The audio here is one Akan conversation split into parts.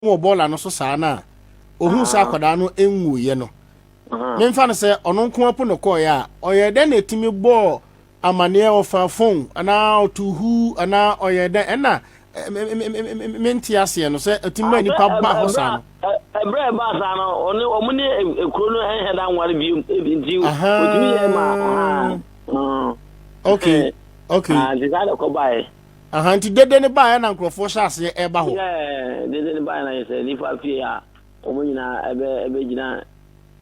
wɔ bɔɔla no so saa no a, ohuu sɛ akwadaa no nwuiɛ no, memfa no sɛ ɔno nko ara po na ɔkɔeɛ a, ɔyɛɛ dɛn na ɛtumi bɔɔ amaneɛ, ɔfaa fon anaa ɔtoo huu anaa ɔyɛɛ dɛn? Ɛna mente aseɛ no sɛ ɛtumi ma nnipa ba hɔ saa no. Ɛberɛ a ɛbaa saa no, ɔne wɔn ne ekuro no nhɛ da nware bio nti ɔtumi yɛ ma. Okay, okay. Nti saa na ɛkɔbaeɛ. Aha, nti dede no baeɛ na nkurɔfoɔ hyɛ aseɛ ɛreba hɔ. Yeah, dede no baeɛ na yɛ sɛ nipa pie a wɔn nyinaa ɛbɛ ɛbɛgyina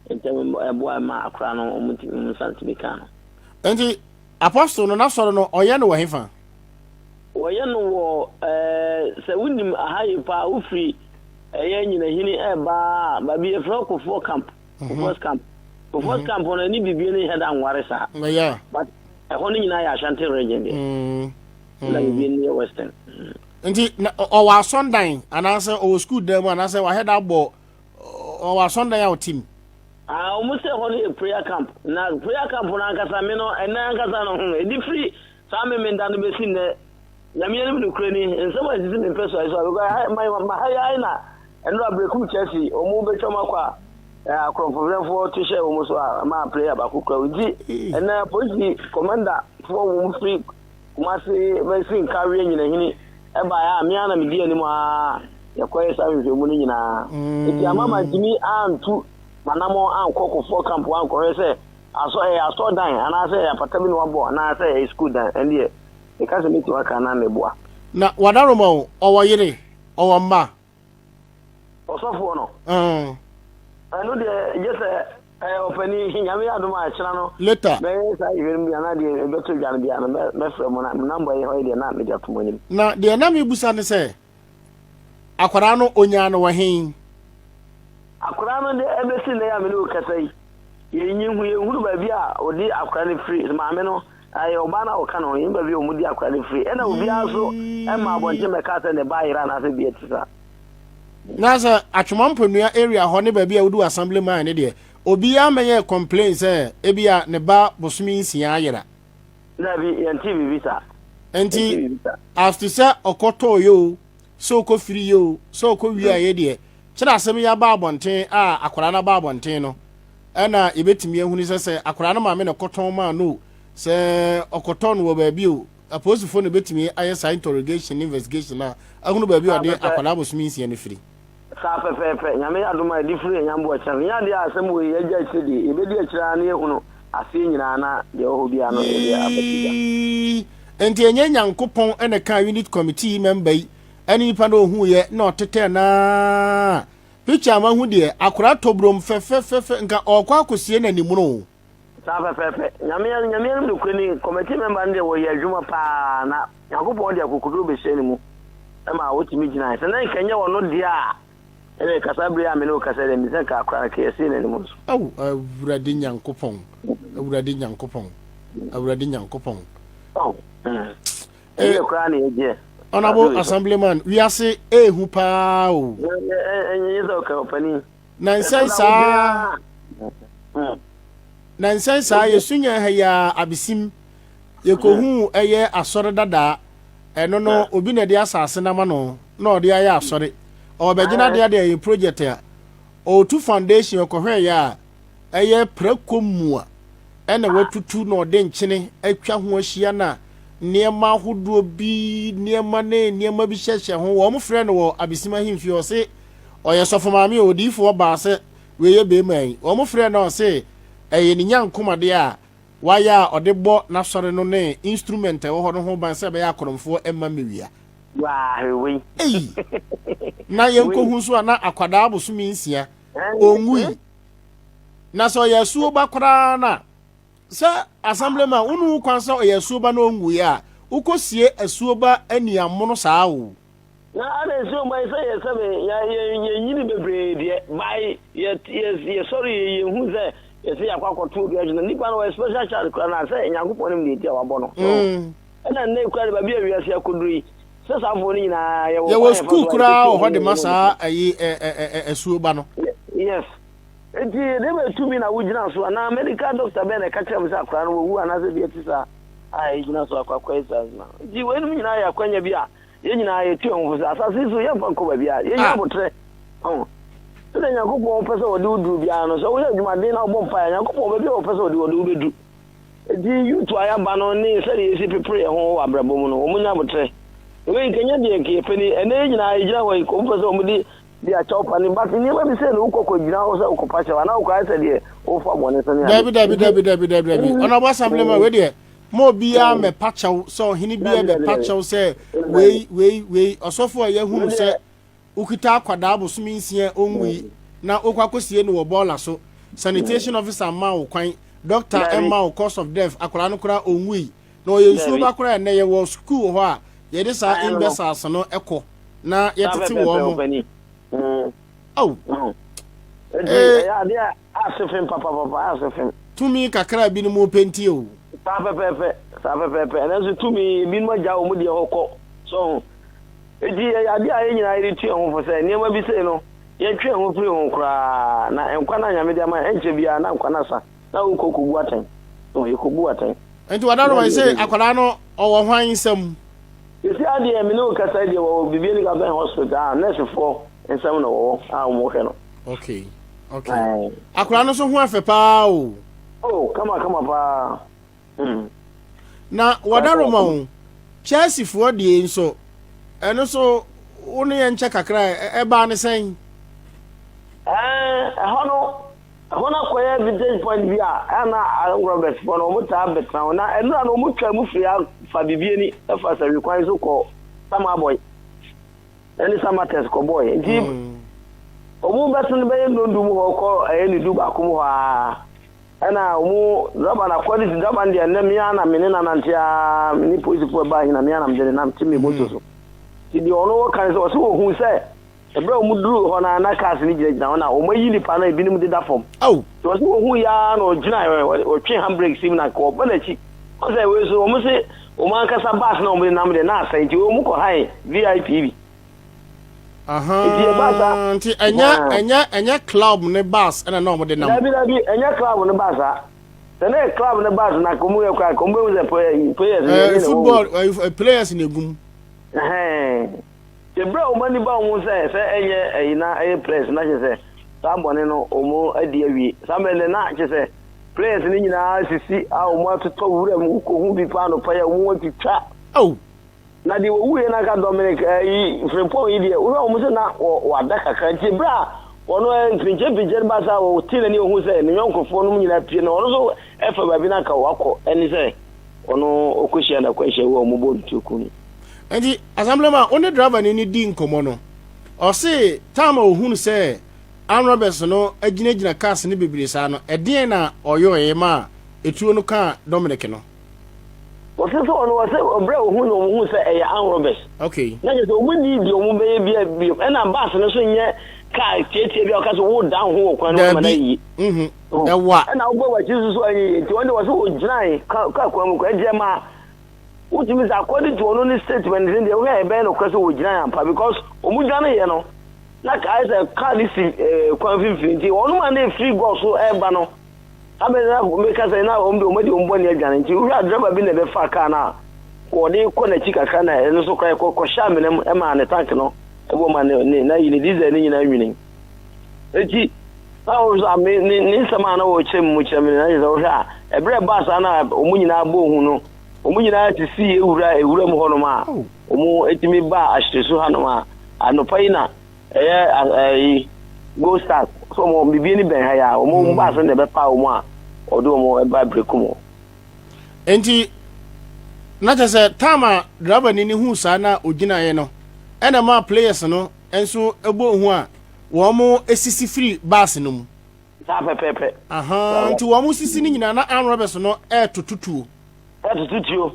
ntɛm ɛboa ma akora no wɔn ntumi wɔn nsa ntumi ka no. Nti apostle no n'asɔre no ɔyɛ no wɔ hefa? Wɔyɛ no wɔ ɛɛ sɛ wonim aha yi paa wofiri ɛyɛ nyinahini ɛɛba a baabi yɛfrɛ hɔ Kofoɔ camp Kofoɔ's camp Kofoɔ's camp no ɛne bibie no nhɛ da nware saa. But ɛhɔ no nyinaa yɛ Ashanti region deɛ. Na bibie no yɛ Western. Nti na ɔwɔ asɔndan anaasɛ ɔwɔ sukuu dan mu anaasɛ wahɛ da abɔ ɔwɔ asɔndan a ɔte mu? Ah, wɔn sɛ hɔ no yɛ prayer camp. Na prayer camp no ankasa me no ɛnɛ ankasa no ho ɛdi firi saa memenda no bɛsi nnɛ. Nyame anim nokorɛ ni, nsɛm a ɛsisi me mpɛ so ayɛ so a because ma ma ha yi ara na ɛnora Berekum Chelsea wɔn bɛtwam akɔ a akorɔmfohwɛfoɔ to hyɛɛ wɔn so a ɛmaa player baako kura wo nti ɛnɛ polisi commander foɔ wɔn firi Kumasi bɛsi Nkawie Nyinahini ɛbaeɛ a me ara na medi anim a yɛkɔyɛ saa nhwehwɛmu no nyinaa nti ama mantumi antu m'anammɔn ankɔ Kofoɔ camp ankɔhwɛ sɛ asɔ ɛyɛ asɔrdan anaasɛ ɛyɛ apata bi na wabɔ anaasɛ ɛyɛ sukuu dan ɛndeɛ meka sɛ mɛtumi aka anaa meboa. Na wadaroma o, ɔwɔ yere, ɔwɔ mma. Ɔsɔfoɔ no. Ɛno deɛ gye sɛ ɛyɛ ɔpanin, Nyame yɛ adom a ɛkyena no. Later. Mɛyɛ saa nhwehwɛ no bi anaa deɛ ɛbɛto dwa no biara no mɛfrɛ mo na mo number yi hɔ yi deɛ na mede ato mo anim. Na deɛ na mebusa ne sɛ, akwadaa no ɔnyaa no wɔ he? Akwadaa no deɛ ɛbɛsi nnɛ yi a me ne wo kasa yi, yɛnhu yɛnhunu baabi a ɔde akwadaa no firi, maame no Ɛyɛ ɔbaa no a ɔka ne ho, yɛn baabi a wɔdi akwadaa no firi, ɛna obiara nso mma abɔnten mmɛka sɛ ne ba ayera anaasɛ biribi a ɛte saa. Na sɛ Atwoma Mponua area hɔ ne baabi a wodu assembly man ne deɛ, obiara mmɛyɛɛ complain sɛ ebia ne ba bosome nsia ayera. Daabi, yɛntee biribi saa. Nti, as to sɛ ɔkɔtɔɔeɛ o, sɛ ɔkɔfiriiɛ o, sɛ ɔkɔwiaeɛ deɛ, kyerɛ asɛm yi aba abɔnten a akwadaa no aba abɔnten no, ɛna yɛbɛtumi ahunu sɛ sɛ akwadaa no maame na ɛkɔtɔn maa no o, sɛ ɔkɔtɔn no wɔ baabi o, apolisifoɔ na ɛbɛtumi ayɛ saa interrogation ne investigation a ahunu baabi a ɔde akwadaa bosome nsia no firi. Saa pɛpɛɛpɛ, Nyame yɛ adom a yɛde firi yɛn nyamboa akyire no, nyɛ adeɛ a asɛm wei yɛagya akyire deɛ, yɛbɛdi akyire ara na yɛahunu aseɛ nyinaa na deɛ ɛwɔ hɔ biara no yɛde aba ti gya. Eii, enti ɛnyɛ Nyankopɔn na ɛkaa unit committee member yi ɛne nipa no ɔhuuiɛ na ɔtetɛɛ no ara Picture a mahu deɛ, akwadaa tɔbrom fɛfɛfɛfɛ, nka ɔɔkɔ akɔsie no animono o. Saa pɛpɛɛpɛ. Nyame Nyame anim nokorɛ ni, committee member no deɛ wɔyɛ adwuma paa na Nyankopɔn de akokoduro bɛhyɛɛ ne mu ma ɔtumi gyinae. Sɛ na nka ɛnyɛ ɔno deɛ a, ɛne kasa bere a me ne wo kasa yi deɛ, mesɛ nka akwadaa no nka yɛsee n'anim nso. Ao Awurade Nyankopɔn, Awurade Nyankopɔn, Awurade Nyankopɔn. Oh, mm. Ɛyɛ koraa na yɛgyeɛ. Honorable Assemblyman, wiase ehu paa o. Ɛnyɛ sɛ ɔka ɔpanin. Na nsɛn saa. Na nsɛn saa yɛsu nyɛ ha yi a abesim yɛkɔhuu ɛyɛ asɔre dadaa ɛno no obi na ɛde asase no ama no na ɔde ayɛ asɔre ɔbɛgyina adeɛ adeɛ ɛyɛ project a ɔtu foundation ɔkɔhwɛ yɛ a ɛyɛ prako mua ɛna watutu na ɔde nkyene atwa ho ahyia na nneɛma ahodoɔ bi nneɛma ne nneɛma bi hyɛhyɛ ho. Wɔn frɛ no wɔ Abesim ahemfie ɔse ɔyɛ sɔfo maame o odiyifoɔ baa sɛ wei yɛ beema yi. Wɔn frɛ no ɔse ɛyɛ ne nyankomadeɛ a wayɛ a ɔde bɔ n'asɔre no ne instrument a ɛwɔ hɔ no ho ban sɛ ɛbɛyɛ akorɔmfoɔ mma mmewia. Waa hwɛ wei. Ei! Na yɛnkɔhu nso a na akwadaa bosome nsia ɔnwui. Na sɛ ɔyɛ asuo ba koraa no a, sɛ assemblyman wo ne wo kwan sɛ ɔyɛ asuo ba na ɔnwuiɛ a, wokɔsie asuo ba aniamono saa o. Na adɛn nti ɔman sɛ yɛ sɛ me yɛ yɛ yɛnyini bebree deɛ by yɛ yɛ yɛsɔre yɛ yɛhu sɛ yɛsɛ yɛakɔ akɔto obi adwene nipa no ɔyɛ special child koraa na sɛ Nyankopɔn nim deɛ nti a wabɔ no so ɛna nnɛ koraa de baabi a wiase akɔduru yi sɛ saa afoɔ no nyinaa yɛwɔ Yɛwɔ kwan yɛfa sukuu so a koraa yɛtete wɔ hɔ wɔn de ne ma wɔn saa ayi ɛ ɛ ɛ asuo ba no. Yes. Enti dɛn bɛn tumi na wogyina so anaa medical doctor bɛn na ɛka kyerɛ mo sɛ akwadaa no wawu anaasɛ biribi ɛte saa a ɛgyina so akɔ akɔyɛ saa adwuma no? Enti weinom nyinaa yɛ akwanya bi a yɛn nyinaa yɛtu yɛn ho fo sɛ asase yi so yɛmfa nkɔ baabiara, yɛnya aboterɛ. Ɔho. Sɛdeɛ Nyankopɔn pɛ sɛ ɔde wo duru biara no, sɛ woyɛ adwumaden na wobɔ mpaeɛ a, Nyankopɔn baabi a ɔpɛ sɛ ɔde ɔde wo bɛdu. Enti youth a yɛaba no ne sɛdeɛ yɛsi pepere yɛn ho wɔ abrabɔ mu no, wɔn nya aboterɛ. Wei nka nyɛ deɛ nka yɛpɛ ni, ɛnɛ yɛn nyinaa yɛgyina hɔ yi, wɔn pɛ sɛ wɔn de de akyɛw pa ne but nneɛma bi sɛ no wokɔ kɔ gyina hɔ sɛ wokɔpa kyɛw anaa wokɔ ayɛ sɛ deɛ wofa bɔne so ne ade. Dabi dabi dabi dabi dabi dabi. Ɔnabɔ assembly ma wei deɛ ma obiara mɛpa kyɛw sɛ ɔhene biara bɛpa kyɛw sɛ wei wei wei ɔsɔfo a yɛhunu sɛ Wokita akwadaa bosome nsia a ɔnwui na wokɔ akɔsie no wɔ bɔɔla so, sanitation officer mmaa wo kwan, doctor mma wo cause of death, akwadaa no koraa ɔnwui na ɔyɛ nsuo ba koraa. Ɛnnɛ yɛwɔ sukuu wɔ hɔ a yɛde saa imbeciles no kɔ na yɛtete wɔn mo. Ao! Ee. Asefem papapapa, asefem. Tumi kakra a binom repɛ nti o. Saa pɛpɛɛpɛ, saa pɛpɛɛpɛ. Nanso tumi, ebinom agya wɔn deɛ hɔ kɔ. So ho? Enti ɛyɛ ade a yɛn nyinaa yɛde tu yɛn ho fo sɛ nneɛma bi sei no, yɛntwe yɛn ho mfiri ho koraa, na nkwa no a Nyame de ama yɛn, ɛnkyɛ biara na nkwa no asa, na wokɔ kɔbu atɛn. So yɛkɔbu atɛn. Enti Wadaroma, sɛ akwadaa no ɔwɔ hwan nsam? Sisi adeɛ me ne wo kasa yi deɛ wɔwɔ Bibiani Government Hospital a nɛɛsefoɔ nsam na wɔwɔ a wɔhwɛ no. Okay, okay. Akwadaa no nso ho afɛ paa o. Oh, kama kama paa. Mm. Na wɔda Roma o, Chelsea foɔ deɛ nso, ɛno nso wo ne yɛn nkyɛ kakra ɛbaa ne sɛn? Ɛhɔ no, ɛhɔ no akɔyɛ vintage point bi a ɛna Robert foɔ no wɔn taa bɛtena hɔ na ɛnura no wɔn twa mu firi afa bibiani ɛfa sɛwi kwan so kɔ Samabɔy ɛne Samatex kɔbɔe nti wɔn bɛsen bɛyɛ nnondu mu hɔ kɔ ɛyɛ ne du baako mu hɔ aa. Ɛna ɔmo driver no according to driver no deɛ nnɛ me ara na me ne no anante ara me ne polisifoɔ ɛbaa nyina me ara na mede ne nam te me moto so nti deɛ ɔno ɔka ne sɛ ɔsɛ ɔhu sɛ ɛberɛ a ɔmo duru hɔ no na cars no gyinagyina hɔ na ɔmo ayi nipa no ebinom deda fam nti ɔsɛ ɔhu ya na ɔgyina ɔtwe handbrake sim na nka ɔba n'akyi ɔsɛ wei so ɔmo se ɔmo ankasa bus na ɔmo de nam deɛ na asɛe nti ɔmo kɔ han VIP bi. Nti ɛba saa. Nti ɛnyɛ ɛnyɛ ɛnyɛ club ne bus ɛna na wɔn de nam. Dabi dabi ɛnyɛ club ne bus a. Sɛ ne yɛ club ne bus na kɔn mu yɛ kɔ a kɔn bɛ hu sɛ players ne ɛne na football ɛɛ players na egum. Ɛhɛn. Ebere a wɔn ani ba wɔn sɛ sɛ ɛnyɛ ɛyi na ɛyɛ players na kyerɛ sɛ saa bɔne no wɔn adi awie. Saa mmerɛ no na kyerɛ sɛ players no nyinaa sisi a wɔn atotɔ wura mu kɔ hu bi paa anɔpa yi a wɔn atwitwa. Oh. Na deɛ wɔwuiɛ no anka Dominic ɛyi Frimpong yi deɛ wohwɛ wɔn sɛ na wada kakra nti berɛ a wɔn mpinkyɛmpinkyɛ no ba saa wɔtee n'ani ɔhu sɛ ne yɔnkofoɔ nom nyinaa pie no ɔno nso ɛfa baabi no anka wakɔ ɛne sɛ ɔno ɔkɔhyia no akwanhyia wu a wɔbɔ no tuo kum no. Nti Assemblyman wo ne driver ni no di nkɔmmɔ no ɔse time a ɔhunu sɛ armed robbers no agyinagyina cars no bebree saa no ɛdeɛn na ɔyɔeɛ maa etuo no kaa Dominic no? Wɔse sɛ ɔno wɔse ɔbrɛ a ohun no wɔn hu sɛ ɛyɛ armed robbers. Okay. Na kyerɛ sɛ wɔn ni deɛ wɔn bɛyɛ bia bio ɛna bus no so nyɛ car tietie bi a wɔka sɛ wo dan ho wɔ kwan no ama no ayi. Mhm. Ɛwa. Ɛna wobɔ wɔakyi nso so anyɛ yie nti wɔn de wɔse wɔgyinae kaa kwan mu kwan nti ɛma wotumi sɛ according to ɔno ne statement ne deɛ wohwɛ ɛbɛyɛ nokorɛ sɛ wɔgyinae ampa because wɔn dwaneeɛ no na ayɛ sɛ car no si eh, kwan mfimfini nti wɔn a na efiri gɔɔ so ɛreba no Afei na meka sɛ na wɔn de wɔn adi wɔn bɔne adwane nti wohwɛ a driver bi na ɛbɛfa kaa no a wɔde kɔ n'akyi kakra na ɛno nso koraa ɛkɔ kɔhyɛ amena mu ɛmaa ne tank no ɛbɔ ma ne ne n'ayi ne diesel ne nyinaa nwini eti na wɔn nso ame ne ne nsɛm a na wɔkyerɛ mu kyerɛ me na kyerɛ sɛ wohwɛ a ɛberɛ ɛbaa saa na wɔn nyinaa bɔ hu no wɔn nyinaa sisi ewura ewura mu hɔnom a wɔn etumi baa ahyerɛsu hanom a anɔpa yi na Ɛyɛ ɛyi Gold Stars so wɔn biribi ni bɛn ha yi a wɔn mm. baasa na ɛbɛpa wɔn a wɔde wɔn ɛba breku mu. Nti na kyerɛ sɛ time a driver ni ne hu saa na ogyinaeɛ no ɛna maa players no nso ɛbɔ hu a wɔn esisi firi bus no mu. Saa pɛpɛɛpɛ. Ahan nti wɔn sisi no nyinaa na armed robbers no ɛɛtoto tuo. Ɛɛtoto tuo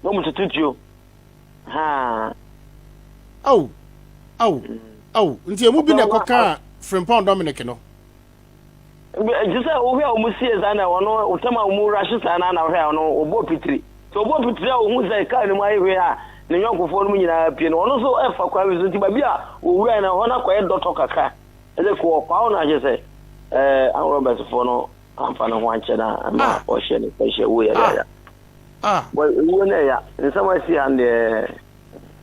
na wɔn toto tuo. Haa. Ao, ao, ao. Nti emu bi na ɛkɔkaa Frimpong Dominic no. Nti sɛ wohwɛ a wɔn sie saa na ɔno tam a wɔn rush saa na na wohwɛ a ɔno ɔbɔ pitiri. Sɛ ɔbɔ pitiri a ohun sɛ kaa no mu ayɛ hwee a ne yɔnkofoɔ no mu nyinaa pie no ɔno nso ɛfa kwan bi so nti baabi a wɔwura no hɔ no akɔyɛ dɔtɔ kakra. Ɛsɛ kɔ ɔkwa hɔ no ahyɛ sɛ ɛɛ anrɔbɛsfoɔ no amfa ne ho ankyɛ no a ɛma ah. ɔhyɛ ne pɛhyɛ wu yayaya. Ah. Boy, owuo no ɛya. Nsɛm asi ha no deɛ.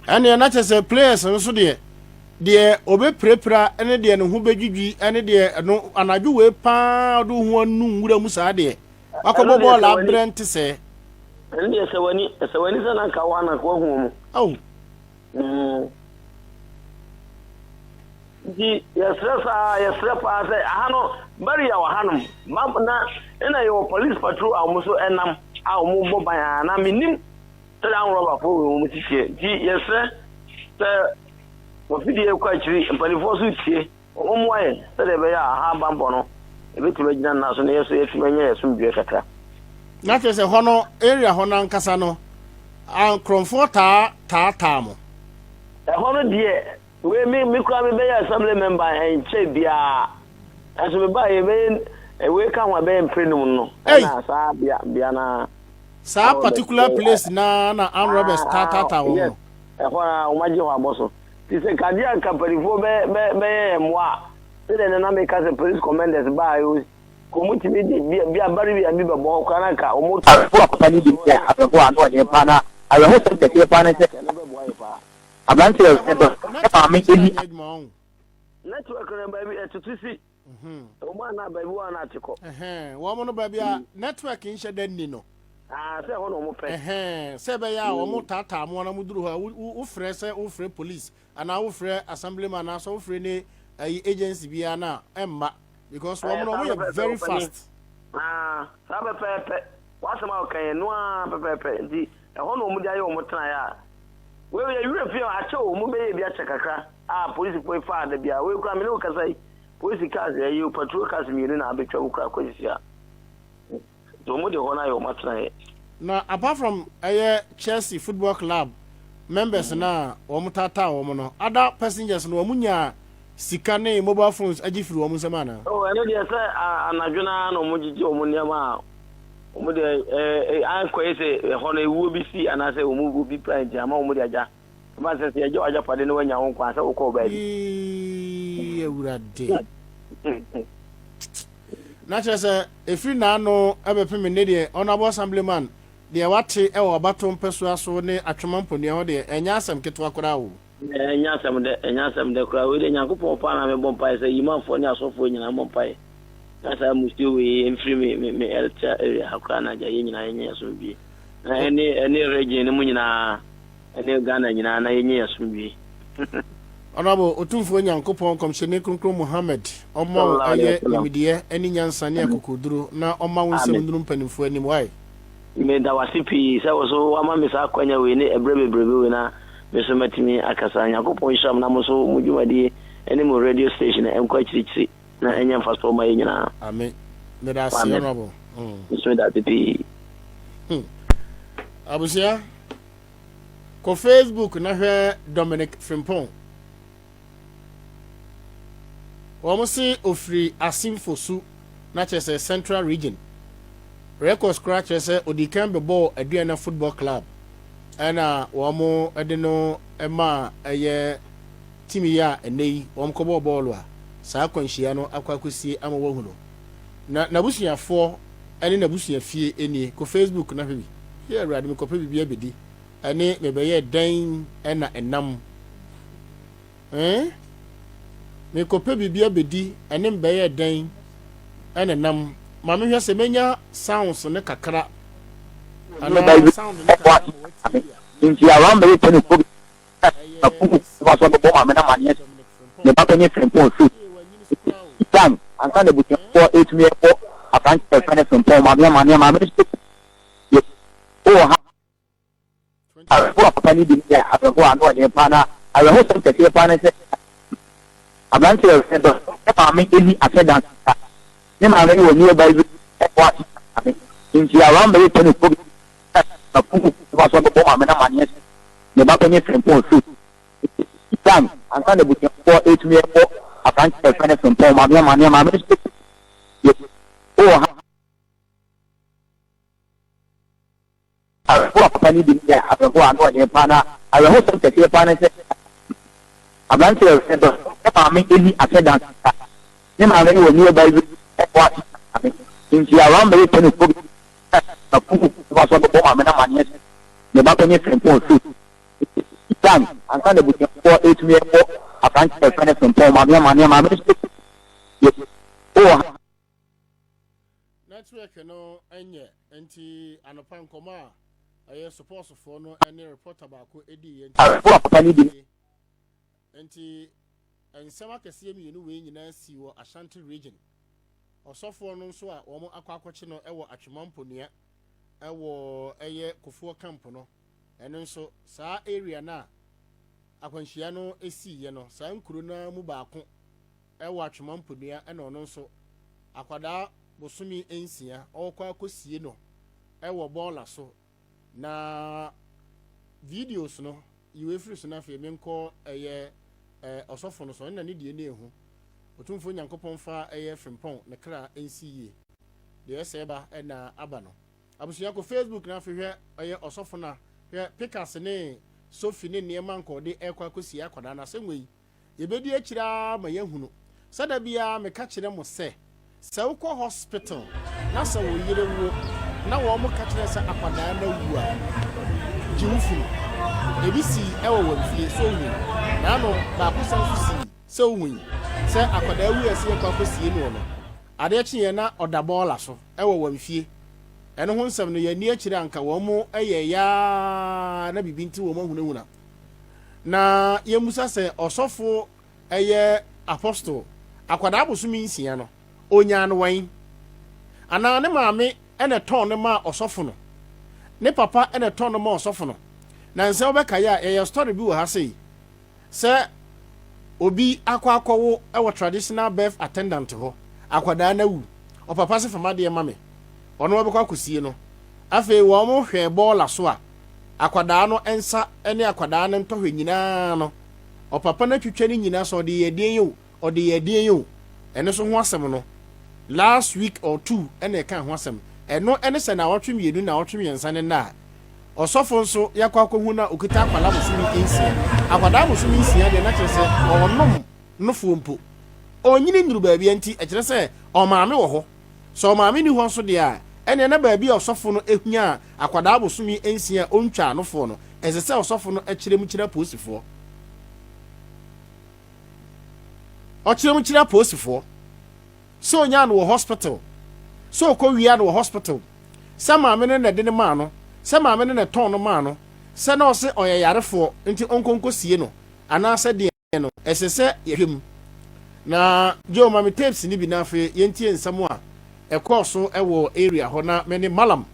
Ɛneɛ na kyɛ sɛ players no so deɛ. Deɛ ɔbɛpirapira ne deɛ ne ho bɛdwidwi ne deɛ ɛno anadwo wei paa ɔde wo ho anu nwura mu saa deɛ wakɔbɔ bɔɔl abrɛ nte sɛɛ. Ɛno deɛ sɛ w'ani sɛ w'ani sɛ na nka wo ana nka wahu wɔn. Ao. Mm. Nti yɛsrɛ saa yɛsrɛ paa sɛ aha no barrier wɔ hanom ba na ɛna yɛwɔ police patrol a wɔn nso ɛnam a wɔn bɔ ban a na menim sɛdeɛ anworɔbafoɔ wɔ wɔn sisiɛ nti yɛsrɛ sɛ wɔfidie kɔ akyiri mpanimfoɔ nso tie wɔn mmoa yɛn sɛdeɛ ɛbɛyɛ a aha bammɔ no ɛbɛtumi agyina nna so na yɛ so yɛtumi anya yɛ somdwoeɛ kakra. Na kyerɛ sɛ hɔ no area hɔ no ankasa no ankorɔmfoɔ taa taataa mo. Ɛhɔ no deɛ wei me me koraa mebɛyɛ assembly member ɛnkyɛ biara ɛnso mebaa yɛ bɛyɛ wei ka ho a ɛbɛyɛ mprɛnum no ɛna saa bea bea no Saa particular place na na armed robbers taataataa wɔn no. Ɛhɔ ara wɔn agye hɔ abɔ so. Ti sɛ kadeɛ a nka mpanimfoɔ bɛ bɛ bɛyɛ yɛn mmoa a, sɛdeɛ nana meka sɛ police commanders baa yi, wɔn tumi de bi bi abare bi a bi bɛbɔ hɔ koraa na nka wɔn. Awerɛhoɔ a papa no di ne awerɛhoɔ a ano ɔden paa na awerɛhosɛm kɛseɛ paa ne sɛ aberanteɛ a ɔyɛ dɔ ne maame ani. Network no baabi ɛtoto si. Ɛwɔ mu a na baabi wɔ a na ate kɔ. Wɔn no baabi a network nhyɛ da nni no. Ah, sɛ ɛhɔ na wɔn pɛ. Sɛ ɛbɛyɛ a wɔn taataa mo na mo duru hɔ a wofrɛ sɛ wofrɛ police anaa wofrɛ assemblyman anaasɛ wofrɛ ne ayi agency biara na ɛmma because wɔn no wɔn yɛ very fast. Ah, saa pɛpɛɛpɛ. W'asɛm a ɔka yɛ no ara pɛpɛɛpɛ nti ɛhɔ na wɔn de ayɛ wɔn tenaeɛ a wei yɛ werɛ fi akyɛ o wɔn bɛyɛ bi akyɛ kakra a polisifoɔ yi faa da biara wei kura me ne wo kasa yi. Polisi cars ɛyi patrol cars mmienu na abɛtwa mu koraa kɔ sisi a. Nti wɔn de hɔ no ayɛ wɔn atenaeɛ. Na apart from ɛyɛ Chelsea football club members no a wɔn taataa wɔn no, other passengers no wɔn nyaa sika ne mobile phones agye firi wɔn nsam anaa? Oh, ɛno deɛ sɛ anadwo no ara na wɔn gyegye wɔn nneɛma a wɔn deɛ ɛɛ ankɔyɛ sɛ ɛhɔ no ewuo bi si anaasɛ wɔn obi pira nti ama wɔn de agya. Ɛba sɛ sɛ yɛgye w'agyapade na woanya wo nkwa a, sɛ wokɔɔ baabi. Yee, Awurade. Na kyerɛ sɛ, ɛfiri n'ano bɛpem nne deɛ, Honourable Assemblyman, deɛ wate wɔ abatoɔ mpɛsoa so ne Atwema Mponua hɔ deɛ, ɛnyɛ asɛm ketewa koraa o. Ɛnyɛ asɛm dɛ, ɛnyɛ asɛm dɛ koraa. Wei deɛ Nyankopɔn paa na mebɔ mpaeɛ sɛ Yimanfoɔ ne asɔfoɔ nyinaa mmɔ mpaeɛ na saa mmusuo wei mfiri me me me electoral area ha koraa na agya yɛn nyinaa yɛnyɛ asomdwie. Na ɛne ɛne region no mu nyinaa. Ɛne Ghana nyinaa na yɛnyɛ yɛn asomdwie. Honourable Otumfoɔ Nyankopɔn Nkɔmhyɛni Kronkron Muhammad ɔmma wo ɛyɛ nimdeɛ ɛne nyansa ne akokoduro na ɔmma wo nsɛm nnuru mpanimfoɔ anim wai. Me da wase pii sɛ wo so wama me saa akwanya wei ne ɛberɛ bebrebe wei na me so matumi akasa. Nyankopɔn nhyira mo na mo so mo dwumadie ɛne mo radio station ɛnkɔ akyirikyiri na ɛnyɛ mfasoɔ ma yɛn nyinaa. Amen. Meda ase Honourable. Me so meda ase pii. Hmm. Abusua. Kɔ Facebook na hwɛ Dominic Frimpong. Wɔn se ofiri Asimfosu na kyerɛ sɛ Central Region. Records koraa kyerɛ sɛ odi kan bɛbɔɔ Aduana Football Club ɛna wɔn de no maa ɛyɛ team yi a ɛnɛ yi wɔn kɔbɔɔ bɔɔlo a saa akwanhyia no akɔ akɔsie ama wɔahu no. Na n'abusuafoɔ ne n'abusuafie nie. Kɔ Facebook na hwɛ bi. Yɛ Awurade mekɔpɛ biribi abɛdi ɛne mebɛyɛ dɛn na ɛnam eh? Mekɔpɛ biribi abɛdi ɛne mebɛyɛ dɛn ɛna ɛnam. Ma mehwɛ sɛ menya sounds ne kakra anaa sound ne kakra ma watie bi a. Nti around bɛyɛ 10 o'clock na so bɛbɔ maame no amaneɛ ne ba panyin Frimpong so time ansa na abusuafoɔ ɛtumi ɛbɔ aberanteɛ a yɛfrɛ no Frimpong maame amaneɛ maame no so yɛ wɔ ha awerɛhoɔ a papa no di no yɛ awerɛhoɔ a ano ɔden paa na awerɛhosɛm kɛseɛ paa ne sɛ aberanteɛ a yɛfrɛ no ne maame ɛni asɛdan ne maame no wɔ nearby bi ɛwɔ ase maame nti around bɛyɛ 10 o'clock na so bɛbɔ maame no amaneɛ ne ba panyin Frimpong so time ansa na abusuafoɔ ɛtumi ɛbɔ aberanteɛ a yɛfrɛ no Frimpong maame amaneɛ maame no so yɛ wɔ ha awerɛhoɔ a papa no di no yɛ awerɛhoɔ a ano ɔden paa na awerɛhosɛm kɛseɛ paa ne sɛ aberanteɛ a yɛfrɛ no ne maame ɛni asɛdan ne maame no wɔ nearby bi ɛwɔ ase maame nti around bɛyɛ 10 o'clock na so bɛbɔ maame no amaneɛ ne ba panyin Frimpong so time ansa na abusuafoɔ ɛtumi ɛbɔ. Aberanteɛ a yɛfrɛ no Frimpong, maame amaneɛ, maame no nso wowɔ ha. Network no nyɛ nti anɔpa nkɔmɔ a ɛyɛ supɔsfoɔ no ne reporter baako di yɛ nti. Papa no di. Nti nsɛm akɛseɛ mmienu wei nyinaa si wɔ Ashanti Region. Ɔsɔfoɔ no nso a wɔn akɔ akɔkye no wɔ Atwema Mponua wɔ ɛyɛ Kofoɔ camp no, ɛno nso saa area no a akwanhyia no siiɛ no, saa nkuro no ara mu baako wɔ Atwema Mponua ɛna ɔno nso akwadaa bosome nsia ɔrekɔ akɔsie no wɔ bɔɔla so. Na videos no yi wei firi so na afei menkɔ ɛyɛ ɔsɔfo no so, ɛna ne deɛ ne ehu. Otumfoɔ Nyankopɔn fa ɛyɛ Frimpong ne kra nsi yie. Deɛ ɛsɛ ba ɛna aba no. Abusua kɔ Facebook na afei hwɛ ɛyɛ ɔsɔfo no a hwɛ Pikas ne Sophie ne nneɛma nka ɔde ɛkɔ akɔsie akwadaa no. Asɛm wei Yɛbɛdi akyire ara ma yɛahunu. Sɛ da biara meka kyerɛ mo sɛ, sɛ wokɔ hospital na sɛ wo yere wo na wɔn ka kyerɛ sɛ akwadaa no awu a, gye wo funu. Ebi sii wɔ wɔn fie, sɛ wohui. Naano baako san nso sii, sɛ wohui, sɛ akwadaa wu a ɛsɛ yɛkɔ akɔsie noɔ no, adeɛ kyeeɛ na ɔda bɔɔla so wɔ wɔn fie. Ɛno ho nsɛm no yɛanni akyire anka wɔn yɛeɛ ara na biribi nti wɔn ahunahuna. Na yɛmmisa sɛ ɔsɔfo ɛyɛ apostle akwadaa bosome nsia no ɔnyaa no wɛn? Anaa ne maame ɛna ɛtɔn no maa ɔsɔfo no? Ne papa ɛna ɛtɔn no maa ɔsɔfo no? Na nsɛ wobɛkaeɛ a yɛyɛ story bi wɔ ha sei sɛ obi akɔ akɔwo wɔ traditional birth attendant hɔ, akwadaa no awu, ɔpapa se fa m'adeɛ ma me, ɔno ɔbɛkɔ akɔsie no. Afei wɔn hwɛɛ bɔɔla so a akwadaa no nsa ne akwadaa no ntɔhwɛ nyinaa no, ɔpapa no atwitwa ne nyinaa sɛ ɔde yɛ ɛdeɛn o, ɔde yɛ ɛdeɛn o, ɛno nso ho asɛm no, last week or two ɛna ɛka ho asɛm. Ɛno ɛne sɛ naawɔtwe mmienu, naawɔtwe mmiɛnsa ne nna a, ɔsɔfo nso yɛakɔ akɔhu no a ɔkita akwadaa bosome nsia. Akwadaa bosome nsia deɛ na kyerɛ sɛ ɔnom nofoɔ mpo. Ɔnyini nnuru baabi a nti ɛkyerɛ sɛ ɔmaame wɔ hɔ. Sɛ ɔmaame nni hɔ nso deɛ a, ɛnneɛ na baabi a ɔsɔfo no nyaa akwadaa bosome nsia a ɔntwaa nofoɔ no, ɛsɛ sɛ ɔsɔfo no kyerɛ mu kyerɛ apolisifoɔ. Ɔkyerɛ mu kyerɛ apolisifoɔ sɛ ɔnyaa no wɔ hospital, sɛ ɔkɔwia no wɔ hospital, sɛ maame no na ɛde no maa no, sɛ maame no na ɛtɔn no maa no, sɛ na ɔse ɔyɛ yarefoɔ nti ɔnkɔ nkɔsie no, anaasɛ deɛ. no, ɛsɛ sɛ yɛhwɛ mu. Na Joe, ma me tapes no bi na afei yɛntie nsɛm a ɛkɔɔ so wɔ area hɔ na me ne Mallam.